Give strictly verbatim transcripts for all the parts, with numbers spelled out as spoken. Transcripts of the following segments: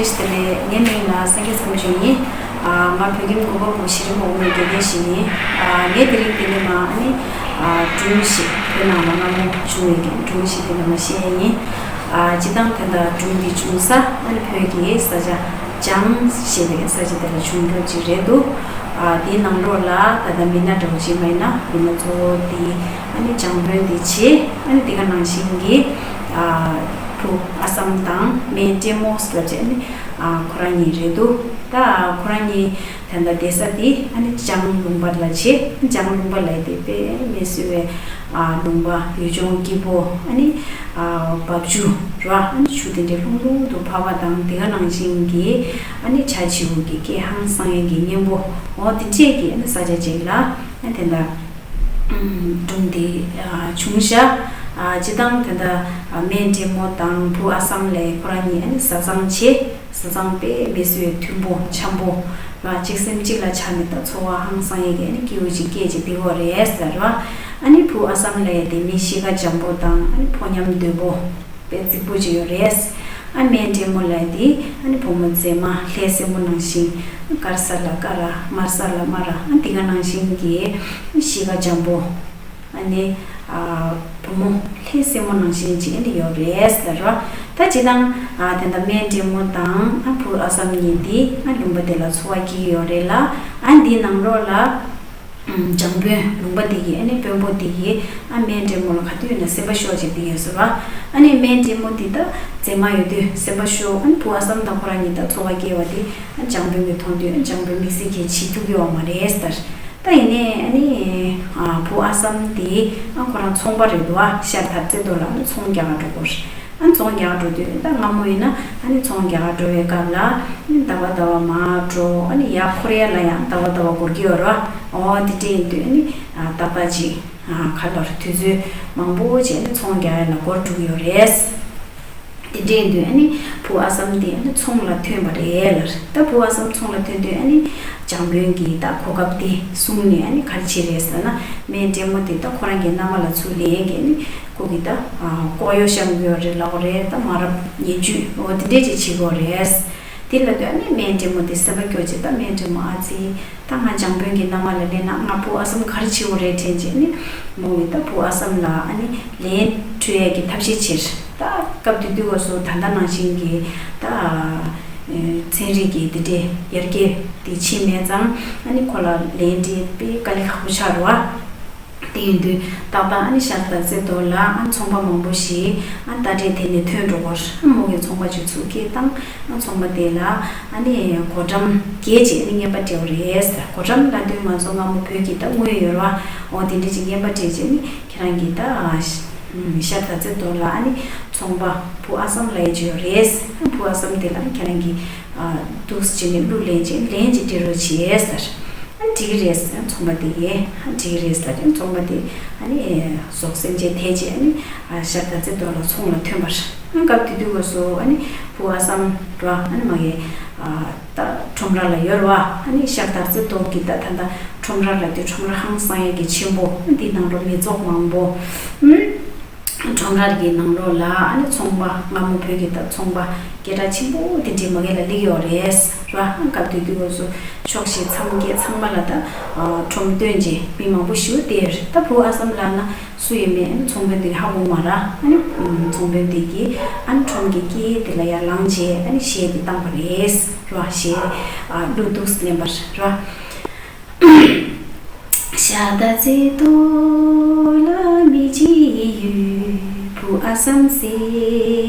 བཀྲ་ཤིས་བདེ་ལེགས། ངའི་མིང་ལ་སངས་རྒྱས་ཚེ་རིང་ཞུ་ཡིན། ཨ། ང་བོད་ཁྱིམ་གུང་པ་སྦུག་གཞི་རིམ་འོག་མའི་དགེ་རྒན་ཞིག་ཡིན། ཨ། ངས་དེ་རིང་འདི་ནས་མར་ཨ་ནི། ཨ། སྒྲུང་ཞིག་བོད་ནང་ལ་སྔ་མོ་བྱུང་བའི་གི་སྒྲུང་ཞིག་འདི་ནས་མར་བཤད་ཡ་ཡིན། ཨ། སྤྱིར་བཏང་དེ་འདྲ་སྒྲུང་འདི་བྱུང་ས་ཨ་ནི་བོད་ཀྱི་ས་ཆ་འཇང་ཞེས་པའི་ས་ཆ་དེ་ལ་བྱུང་རྒྱུ་ཅིག་རེད་འདུག་ཨ། དེའི་ནང་ལོགས་ལ་ད་ལྟ་མི་སྣ་འདྲ་བོ་ཅིག་མ་ཡིན་ན་མི་སྣ་གཙོ་བོ་དེ་ཨ་ནི་འཇང་དཔོན་དེ་བྱས། ཨ་ནི་དེ་ག་ནང་བཞིན་གྱི། ཨ། བུ་ཨ་སམ་དང་སྨན་བཀྲས་མོ་ཟེར་བྱས་ཨ་ནི། ཨ། ཁོ་རང་གཉིས་རེད་འདུག་ད་ཁོ་རང་གཉིས་ད་ལྟ་བསྡད་ས་དེ་ཨ་ནི་འཇང་ལུང་པ་ལ་བྱས། འཇང་ལུང་པ་ལ་དེ་དཔེ་མི་སྲིད་པའི། ཨ། ལུང་པ་ཡུལ་ལྗོངས་སྐྱིད་པོ། ཨ་ནི། ཨ། འབབ་ཆུ་ར། ཨ་ནི་ཆུ་དེ་འདྲའི་ལྷུང་ལྷུང་དུ་འཕར་བ་དང་དེ་ག་ནང་བཞིན་གྱི་ཨ་ནི་བྱ་བྱིའུ་གི་སྐད་ཧང་སང་ཡས་ཀྱི་སྙན་པོ། འོ་དེ་འདྲས་ཀྱི་ཨ་ནི་ས་ཆ་ཅིག་ལ་ཨ་ནི་དེ་འདྲ། སྒྲུང་འདི། ཨ། བྱུང་ཤག་ཨ། སྤྱིར་བཏང་དེ་འདྲ། ཨ། སྨན་བཀྲས་མོ་དང་བུ་ཨ་སམ་ལགས་ཁོ་རང་གཉིས་ཨ་ནི་བཟའ་ཚང་བྱས། བཟའ་ཚང་དཔེ་མི་སྲིད་པའི་མཐུན་པོ་འཆམ་པོ་ལ་གཅིག་སེམས་གཅིག་ལ་ཆགས་ནས་ད་འཚོ་བ་ཧང་སང་ཡས་ཀྱི་ཨ་ནི་སྐྱིད་པོ་ཅིག་སྐྱེལ་བྱས་བསྡད་ཡོད་རེད་ཟེར་བ། ཨ་ནི་བུ་ཨ་སམ་ལགས་དེ་མི་གཤིས་ཀ་འཇམ་པོ་དང་ཨ་ནི་ཕོ་ཉམས་དོད་པོ། དཔེ་རྫིག་པོ་ཅིག་ཡོད་རེད། ཨ། སྨན་བཀྲས་མོ་ལགས་དེ་ཨ་ནི་བུ་མོ་མཛེས་མ་ལྷ་སྲས་མོ་ནང་བཞིན། དཀར་ས་ལ་དཀར་ར་དམར་ས་ལ་དམར་ར། ཨ། དེ་ག་ནང་བཞིན་གྱི་གཤིས་ཀ་འཇམ་པོ། ཨ་ནི། ཨ། བུ་མོ་ལྷ་སྲས་མོ་ནང་བཞིན་ཅིག་ཨ་ནི་ཡོད་རེད་ཟེར་བ། ད་སྤྱིར་བཏང་། ཨ། དེ་འདྲ་སྨན་བཀྲས་མོ་དང་ཨ་བུ་ཨ་སམ་གཉིས་དེ་ཨ་ལུང་པ་དེ་ལ་འཚོ་བ་སྐྱེལ་གྱི་ཡོད་རེད་ལ། ཨ། འདིའི་ནང་ལོགས་ལ། འཇང་དཔོན་ལུང་པ་དེ་གི་ཨ་ནི་དཔོན་པོ་དེ་གི་ཨ་སྨན་བཀྲས་མོ་ལ་ག་དུས་ན་སེམས་པ་ཤོར་བྱས་བསྡད་ཡོད་ཟེར་བ། ཨ་ནི་སྨན་བཀྲས་མོ་དེ་ད་མཛེས་མ་ཡོད་དུས་སེམས་པ་ཤོར། ཨ་ནི་བུ་ཨ་སམ་དང་ཁོ་རང་གཉིས་ད་འཚོ་བ་སྐྱེལ་བ་དེ་ཨ་འཇང་དཔོན་གྱིས་མཐོང་དུས་ཨ་འཇང་དཔོན་དམིགས་བསལ་གྱིས་བྱེད་ཐུབ་ཀྱི་ཡོད་མ་རེད་ཟེར། ད་ཡིན་ནའི་ཨ་ནི་ཨ་བུ་ཨ་སམ་དེ་ཨ་ཁོ་རང་ཚོང་པ་རེད་འདུག་ཨ་ཤར་དར་རྩེ་མདོ་ལ་ཨ་ནི་ཚོང་རྒྱག་ག་འགྲོ་དགོས་རེད། ཨ་ཚོང་རྒྱག་འགྲོ་དུས་ད་སྔ་མོ་ཡིན་ན་ཨ་ནི་ཚོང་རྒྱག་འགྲོ་བའི་སྐབས་ལ་ཨ་ནི་ཟླ་བ་ཟླ་བ་མར་འགྲོ། ཨ་ནི་ཡར་འཁོར་ཡ་ལ་ཡང་ཟླ་བ་ཟླ་བ་འགོར་གྱི་ཡོད་རེད་བ། འོ་དེ་འདྲ་ཡིན་དུས་ཨ་ནི་ཏག་ཏག་ཅིག་ག་ལོར་དུས་ཚོད་མང་པོ་བྱས་ནས་ཚོང་རྒྱག་ཡ་ལ་འགོར་འགྲོ་གི་ཡོད་རེད། དེ་འདྲ་ཡིན་དུས་ཨ་ནི་བུ་ཨ་སམ་དེ་ཨ་ནི་ཚོང་ལ་ཐོན་པ་རེད་ལ། ད་བུ་ཨ་སམ་ཚོང་ལ་ཐོན་དུས་ཨ་ནི་འཇང་དཔོན་གྱིས་ད་གོ་སྐབས་དེ་བཟུང་ནས་ཨ་ནི་ག་རེ་བྱས་རེད་ཟེར་ན། སྨན་བཀྲས་མོ་དེ་ད་ཁོ་རང་གི་མནའ་མ་ལ་ཚུར་ལེན་གྱི་ཨ་ནི། ཁོ་གིས་ད་ཨ་ལྐོག་གཡོ་བཤམས་ཀྱི་ཡོད་རེད་ལབ་དགོས་རེད། ད་མ་རབས་ངན་ཇུས་འོ་དེ་འདྲས་ཅིག་བྱེད་ཀྱི་ཡོད་རེད། དེ་ལབ་དུས་ཨ་ནི་སྨན་བཀྲས་མོ་དེ་སེམས་པ་སྐྱོ་བྱས། ད་སྨན་བཀྲས་མོ་ཨ་ཙི། ད་ང་འཇང་དཔོན་གྱི་མནའ་མ་ལ་ལེན་ན་ང་བུ་ཨ་སམ་ག་རེ་བྱེད་དགོས་རེད་དྲན་བྱས་ཨ་ནི་མོ་གིས་ད་བུ་ཨ་སམ་ལ་ཨ་ནི་ལན་སྤྲོད་ཡས་ཀྱི་ཐབས་ཤེས་བྱས། ད་སྐབས་དེ་དུས་སྐབས་སུ་ད་ལྟ་ནང་བཞིན་གྱི་ད་ཚན་རིག་གི་དེ་འདྲས་ཡར་རྒྱས་དེ་ཕྱིན་མེད་ཙང་ཨ་ནི་ཁོ་ལ་ལན་འདི་དཔེ་དཀའ་ལས་ཁག་པོ་ཆགས་རེད་བ། དེ་ཡིན་དུས་ཏག་ཏག་ཨ་ནི་ཤར་དར་རྩེ་མདོ་ལ་ཨ་ཚོང་པ་མང་པོ་ཞིག་ཨ་རྟ་དྲེལ་དེད་ནས་ཐོན་འགྲོ་གི་ཡོད་རེད། ཨ་མོ་གིས་ཚོང་པ་ཅིག་ཚུར་སྐད་བཏང་། ཨ་ཚོང་པ་དེ་ལ་ཨ་ནི་སྒོ་འགྲམ་བརྒལ་བྱས་ཨ་ནི་རྔན་པ་སྤྲད་པ་རེད། སྒོ་འགྲམ་ལབ་དུས་ང་ཚོ་སྔ་མོ་བོད་ཀྱི་ད་དངུལ་ཡོད་རེད་བ། འོ་དེ་འདྲ་ཅིག་རྔན་པ་སྤྲད་བྱས་ཨ་ནི་ཁྱེད་རང་གིས་ད་ཤར་དར་རྩེ་མདོ་ལ་ཨ་ནི་ཚོང་པ་བུ་ཨ་སམ་ལབ་ཡས་ཅིག་ཡོད་རེད། ཨ་བུ་ཨ་སམ་དེ་ལ་ཨ་ནི་ཁྱེད་རང་གིས་ཨ་འདུག་སེ་བྱས་ནས་གླུ་ལེན་བྱས་ལན་ཅིག་སྤྲད་རོགས་བྱས་ཟེར། ཨ་འགྲིག་གི་རེད་ཟེར། ཚོང་པ་དེ་གིས་ཨ་འགྲིག་གི་རེད་ཟེར་ཏེ་ཚོང་པ་དེ་ཨ་ནི་ཟོག་སེམས་ཅན་དེད་བྱས་ཨ་ནི་ཨ་ཤར་དར་རྩེ་མདོ་ལ་ཚོང་ལ་ཐོན་པ་རེད། ཨ་སྐབས་དེ་དུས་སྐབས་སུ་ཨ་ནི་བུ་ཨ་སམ་ར་ཨ་ནི་མ་གི་ཨ་ད་ཁྲོམ་ར་ལ་ཡོད་རེད་བ། ཨ་ནི་ཤར་དར་རྩེ་མདོ་གི་ད་ད་ད་ཁྲོམ་ར་ལ་དེ་ཁྲོམ་ར་ཧང་སང་ཡས་ཀྱི་ཆེན་པོ། ཨ་འདི་ནང་ལོགས་མི་ཚོགས་མང་པོ། ཨུམ། ཁྲོམ་ར་གི་ནང་ལོགས་ལ་ཨ་ནི་ཚོང་པ་སྔ་མོ་བོད་ཀྱི་ད་ཚོང་པ་སྐད་གྲགས་ཆེན་པོ་དེ་འདྲའི་མ་གི་ལ་སླེབས་ཡོད་རེད་ར། ཨ་སྐབས་དེ་དུས་སྐབས་སུ་ཕྱོགས་བཞི་མཚམས་བརྒྱད་ཚང་མ་ལ་ད་ཨ་ཁྲོམ་སྟོན་བྱས་མི་མང་པོ་ཞེ་པོ་བསྡད་ཡོད་རེད། ད་བུ་ཨ་སམ་ལབ་ན་སུ་ཡིན་མིན་ཨ་ནི་ཚོང་དཔོན་དེ་གིས་ཧ་གོ་མ་རེད། ཨ་ནི་ཚོང་དཔོན་དེ་གིས་ཨ་ནི་ཁྲོམ་གྱི་དཀྱིལ་དེ་ལ་ཡར་ལངས་བྱས་ཨ་ནི་གཞས་དེ་བཏང་པ་རེད་ར། གཞས་ཨ་གླུ་འདུག་སེ་ལེན་པ་རེད་ར། ཤར་དར་རྩེ་མདོ་ལ་མི་གཅིག་ཡོད། བུ་ཨ་སམ་ཟེར་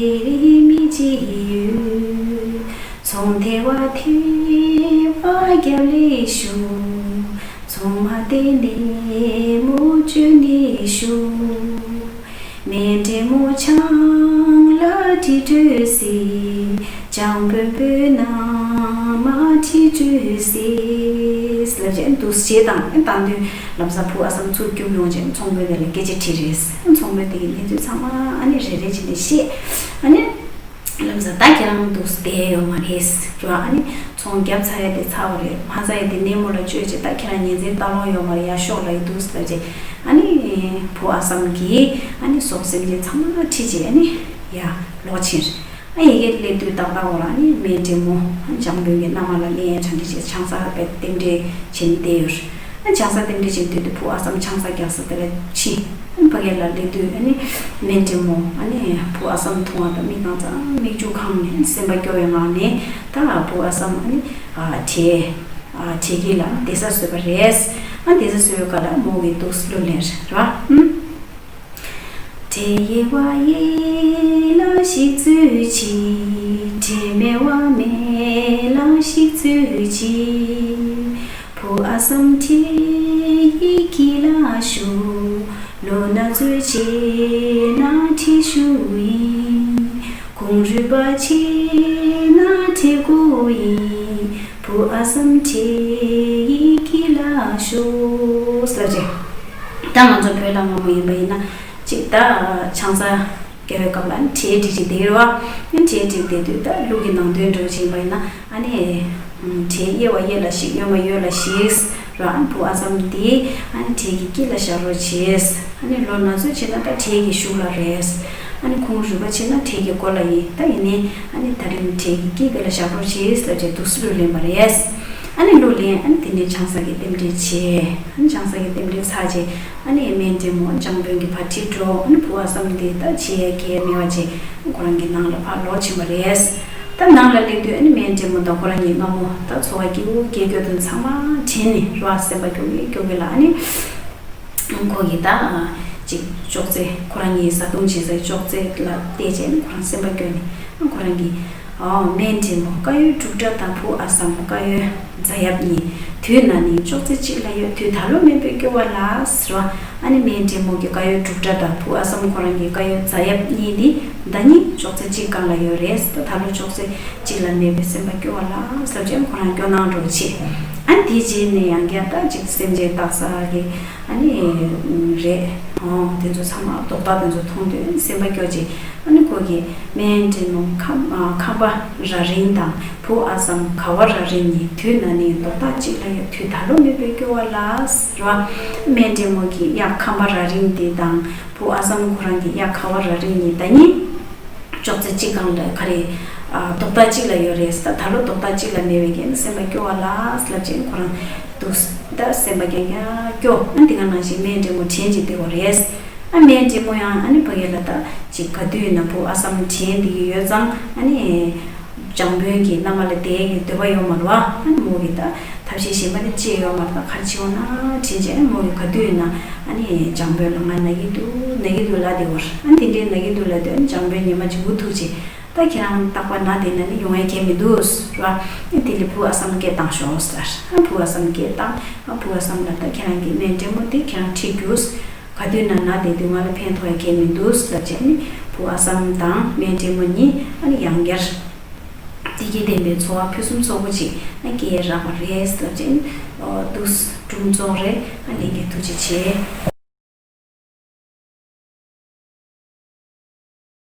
མི་གཅིག་ཡོད། ཚོང་དེ་བ་ཐེ་བ་རྒྱབ་ལས་ཤོག་ཚོང་མ་དེ་ནས་མོ་བཅོས་ནས་ཤོག་སྨན་བཀྲས་མོ་ཆང་ལ་ཁྲི་སྤྲོད་སྲིད། འཇང་དཔོན་པོའི་མནའ་མ་ཁྲི་སྤྲོད་སྲིད། ལབ་བྱས་འདུག་སེ་བྱས་དང་བཏང་དུས་ལམ་སང་བུ་ཨ་སམ་ཚུར་རྒྱུགས་ཡོང་བྱས་ཚོང་དཔོན་དེ་ལ་སྐད་ཆ་དྲིས་རེད། ཚོང་དཔོན་དེ་གིས་གནས་ཚུལ་ཚང་མ་ཨ་ནི་རེ་རེ་བྱས་ནས་བཤད། ཨ་ནི། ལམ་སང་ད་ཁྱེད་རང་འདུག་སེ་བསྡད་ཡོད་མ་རེད་ར། ཨ་ནི་ཚོང་བརྒྱབ་ཚར་ཡ་དེ་ཚར་བ་རེད། མ་ཚར་ཡ་དེ་སྣེ་མོ་ལ་བཅོས་བྱས་ད་ཁྱེད་རང་ཉིན་མཚན་ལྟ་ལོང་ཡོད་མ་རེད། ཡར་ཤོག་ལབ་ཡི་འདུག་ཟེར་བྱས། ཨ་ནི་བུ་ཨ་སམ་གྱིས་ཨ་ནི་ཟོག་སེམས་ཅན་ཚང་མ་ཁྲིད་བྱས་ཨ་ནི་ཡར་ལོག་ཕྱིན། ཨ་ཡི་གེ་སླེབས་དུས་ཏག་ཏག་འོ་ར་ནི་སྨན་འབྲས་མོ་འཇམ་དཔོན་གྱི་མནའ་མ་ལ་ལེན་ཡ་གྲ་འགྲིག་བྱས་ཆང་ས་བས་རྟེན་འབྲེལ་བྱས་ནས་བསྡད་ཡོད། ཨ་ཆང་ས་རྟེན་འབྲེལ་བྱས་ནས་སྡོད་དུས་བུ་ཨ་སམ་ཆང་ས་རྒྱག་ས་དེ་ལ་ཕྱིན། ཨ་ནི་ཕ་གི་ལ་སླེབས་དུས་ཨ་ནི་སྨན་འབྲས་མོ་ཨ་ནི་བུ་ཨ་སམ་མཐོང་བ་དང་མིག་གང་ཙམ་མིག་ཆུ་གང་ནས་སེམས་པ་སྐྱོ་བའི་ངང་ནས་ད་བུ་ཨ་སམ་ཨ་ནི་ཨ་གྲལ་ཨ་གྲལ་དཀྱིལ་ལ་བསྡད་ས་བཟོས་པ་རེད། ཨ་བསྡད་ས་བཟོས་པའི་སྐབས་ལ་མོ་གིས་འདུག་སེ་གླུ་ལེན་རེད་བ། ཨུམ། བྲེ་ཡེ་བ་ཡེ་ལ་ཤིག་ཙུ་ཅི། བྲེ་མེ་བ་མེ་ལ་ཤིག་ཙུ་ཅི། བུ་ཨ་སམ་བྲེ་ཡི་དཀྱིལ་ལ་བཞུགས། ལོ་ན་ཚོད་ཆེ་ན་བྲེ་ཤུགས་ཡིན། གུང་རུས་པ་ཆེ་ན་བྲེ་མགོ་ཡིན། བུ་ཨ་སམ་བྲེ་ཡི་དཀྱིལ་ལ་བཞུགས། ཟེར་བྱས། ད་ང་ཚོ་བོད་ལ་སྔ་མོ་ཡིན་པ་ཡིན་ན་ཅིག་ད་ཆང་ས་རྒྱག་པའི་སྐབས་ལ་ནི་བྲེ་སྒྲིག་ཅིག་བསྡད་ཡོད་རེད་བ། ནི་བྲེ་སྒྲིག་བསྡད་དུས་ད་གླུ་གི་ནང་དོན་འགྲོ་བཞིན་པ་ཡིན་ན་ཨ་ནི། བྲེ་གཡས་པ་གཡས་ལ་ཞིག་གཡོན་པ་གཡོན་ལ་ཞིག་ར། ཨ་ནི་བུ་ཨ་སམ་འདི་ཨ་ནི་བྲེ་གི་དཀྱིལ་ལ་བཞག་རོགས་བྱེད། ཨ་ནི་ལོ་ན་ཚོད་ཆེ་ན་ད་བྲེ་གི་གཞུག་ལ་རེད། ཨ་ནི་གུང་རུས་པ་ཆེ་ན་བྲེ་གི་མགོ་ལ་ཡིན། ད་ཡིན་ནའི་ཨ་ནི་ད་རིང་བྲེ་གི་དཀྱིལ་དེ་ལ་བཞག་རོགས་བྱེད་ཟེར་བྱས་འདུག་སེ་གླུ་ལེན་པ་རེད། ཨ་ནི་གླུ་ལེན། ཨ་ནི་དེ་ནས་ཆང་ས་གི་རྟེན་འབྲེལ་བྱས། ཨ་ནི་ཆང་ས་གི་རྟེན་འབྲེལ་ཚར་རྗེས་ཨ་ནི་སྨན་འབྲས་མོ་འཇམ་དཔོན་གྱི་བར་ཁྲིད་འགྲོ། ཨ་ནི་བུ་ཨ་སམ་འདི་ད་བྱེད་ཡ་གལ་མེད་པ་བྱས་ཁོ་རང་གི་ནང་ལ་ཕར་ལོག་ཕྱིན་པ་རེད། ད་ནང་ལ་སླེབས་དུས་ཨ་ནི་སྨན་འབྲས་མོ་དང་ཁོ་རང་གཉིས་སྔ་མོ་ད་འཚོ་བ་སྐྱིད་པོ་སྐྱེལ་རྒྱུ་དང་ཚང་མ་དྲན་ནས་ར་སེམས་པ་སྐྱོ་གི་སྐྱོ་གི་ལ་ཨ་ནི། ཁོ་གིས་ད་ཅིག་ཅོག་ཙེ་ཁོ་རང་གཉིས་བཟའ་བཏུང་བྱེད་སའི་ཅོག་ཙེ་ལ་བལྟས་བྱས་ནས་ཁོ་རང་སེམས་པ་སྐྱོ་ནས་ཁོ་རང་གིས་ཨོ་སྨན་འབྲས་མོ་དཀར་ཡོལ་འབྲུག་སྒྲ་དང་བུ་ཨ་སམ་དཀར་ཡོལ་རྫ་ཡབ་གཉིས་དུས་ན་ནིང་ཅོག་ཙེ་གཅིག་ལ་ཡོད། དུས་ད་ལོ་མེད་པས་སྐྱོ་བ་ལ་ཟེར་བ། ཨ་ནི་སྨན་འབྲས་མོ་གི་དཀར་ཡོལ་འབྲུག་སྒྲ་དང་བུ་ཨ་སམ་ཁོ་རང་གི་དཀར་ཡོལ་རྫ་ཡབ་གཉིས་འདི་ཟླ་གཉིས་ཅོག་ཙེ་གཅིག་སྒང་ལ་ཡོད་རེད། ད་ད་ལོ་ཅོག་ཙེ་གཅིག་ལ་མེད་པས་སེམས་པ་སྐྱོ་བ་ལ་ཟེར་བྱས་ཁོ་རང་སྐྱོ་སྣང་འགྲོ་བྱེད། ཨ་ནི་དེ་རྗེས་ནས་ཡང་བསྐྱར་ད་ཅིག་སེམས་ཅན་རྟག་ས་གི་ཨ་ནི་རེད། ཨོ་དེ་ཚོ་ཚང་མ་རྡོག་རྡོག་དེ་ཚོ་མཐོང་དུས་སེམས་པ་སྐྱོ་བྱེད། ཨ་ནི་ཁོ་གིས་སྨན་འབྲས་མོ་ཁམས་ཨ་ཁམས་པ་རྭ་རིང་དང་བུ་ཨ་སམ་ག་བ་རྭ་རིང་གཉིས་དུས་ན་ནིང་རྡོག་རྡོག་གཅིག་ལ་ཡོད། དུས་ད་ལོ་མེད་པས་སྐྱོ་བ་ལ་ཟེར་བ། སྨན་འབྲས་མོ་གིས་གཡག་ཁམས་པ་རྭ་རིང་དེ་དང་བུ་ཨ་སམ་ཁོ་རང་གི་གཡག་ག་བ་རྭ་རིང་གཉིས་ཟླ་གཉིས་ཅོག་ཙེ་གཅིག་སྒང་ལ་ག་རེ་ཨ་རྡོག་རྡོག་གཅིག་ལ་ཡོད་རེད། ད་ད་ལོ་རྡོག་རྡོག་གཅིག་ལ་མེད་པའི་རྐྱེན་སེམས་པ་སྐྱོ་བ་ལ་ཟེར་ལབ་བྱས་ཁོ་རང་འདུག་ད་སེམས་པ་རྐྱང་རྐྱང་སྐྱོ། ཨ་འདི་ག་ནང་བཞིན་སྨན་འབྲས་མོ་དྲན་གྱི་བསྡད་པ་རེད། ཨ་སྨན་འབྲས་མོ་ཡང་ཨ་ནི་ཕ་གི་ལ་ད་ཅིག་ག་དུས་ཡིན་ན་བུ་ཨ་སམ་དྲན་བསྡད་ཀྱི་ཡོད་ཙང་ཨ་ནི་འཇམ་དཔོན་གྱི་མནའ་མ་ལ་བསྡད་ཀྱི་འདོད་པ་ཡོད་མ་རེད་བ། ཨ་ནི་མོ་གིས་ད་ཐབས་ཤེས་གཞན་པ་ནི་ཅི་ཡོད་མ་རེད། ད་ག་རེ་བྱེད་འོང་ན་དྲན་བྱས་ཨ་ནི་མོ་གིས་ག་དུས་ཡིན་ན་ཨ་ནི་འཇམ་དཔོན་ལ་ང་ན་གི་འདུག་ན་གི་འདུག་ལབ་བསྡད་པ་རེད། ཨ་ནི་དེ་འདྲའི་ན་གི་འདུག་ལབ་དུས་ཨ་ནི་འཇམ་དཔོན་ཉི་མ་གཅིག་འུ་ཐུག་བྱས། ད་ཁྱེད་རང་རྟག་པར་ན་དེ་ན་ནི་ཡོང་ཡ་གལ་མི་འདུག་ར། ཨ་དེ་ལས་བུ་ཨ་སམ་སྐད་བཏང་ཤོག་ཟེར། ཨ་བུ་ཨ་སམ་སྐད་བཏང་། ཨ་བུ་ཨ་སམ་ལ་ད་ཁྱེད་རང་གི་སྨན་འབྲས་མོ་དེ་ཁྱེད་རང་ཁྲིད་རྒྱུགས། ག་དུས་ན་ན་དེ་དུས་ང་ལ་ཕན་ཐོགས་ཡ་གལ་མི་འདུག་ཟེར་བྱས་ནི་བུ་ཨ་སམ་དང་སྨན་འབྲས་མོ་གཉིས་ཨ་ནི་ཡང་བསྐྱར་བདེ་སྐྱིད་ལྡན་པའི་འཚོ་བ་ཕུན་སུམ་ཚོགས་པོ་ཅིག་ཨ་སྐྱེལ་རག་པ་རེད་ཟེར་བྱས་ནི་འདུག་སྒྲུང་རྫོགས་རེད། ཨ་ལྷན་རྒྱས་ཐུགས་རྗེ་ཆེ།